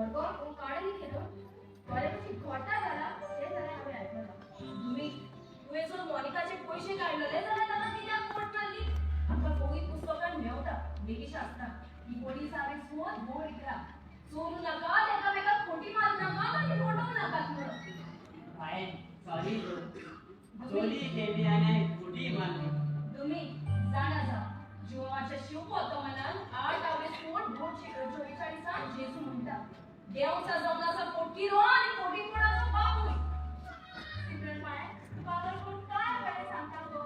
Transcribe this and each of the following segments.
मडगांव वो काडली खेलो बरें પછી घोटा जाला तें जाल्यार हांवें आयकलां. दुमीग, तुवें जर मोनिकाचे पयशे काडलेले जाल्यार ताका कित्याक फोट मारली? आमकां पवित्र पुस्तकान मेवता लेखी शास्त्रां ही सारी सोद बोर इकरा, चोरू नाकात, एकामेकाक खोटी मारू नाकात आनी फटोवं नाकात म्हणून. बाय, सॉरी गो, चोरी केली आनी खोटी मारली. दुमीग, जाणा जा, जुवाच्या शिवपोतमनान 8 आवेस कोट बोट 44 जेजू म्हणटा, देवचा जावन आसा पोटकिरो आनी पोटीपणाचो बापूय. सिमरन बाय, तुका तर कोण काय बरें सांगता गो,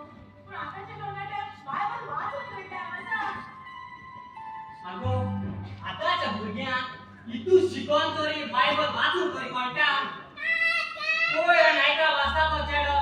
पूण आतांचे तरणाटे बायबल वाचून म्हणटा आसा. आगो, आतांच्या भुरग्यांक इतू शिकोन तरी बायबल वाचूंक तरी कळटा? पयर नायका वाचता तो चेडो.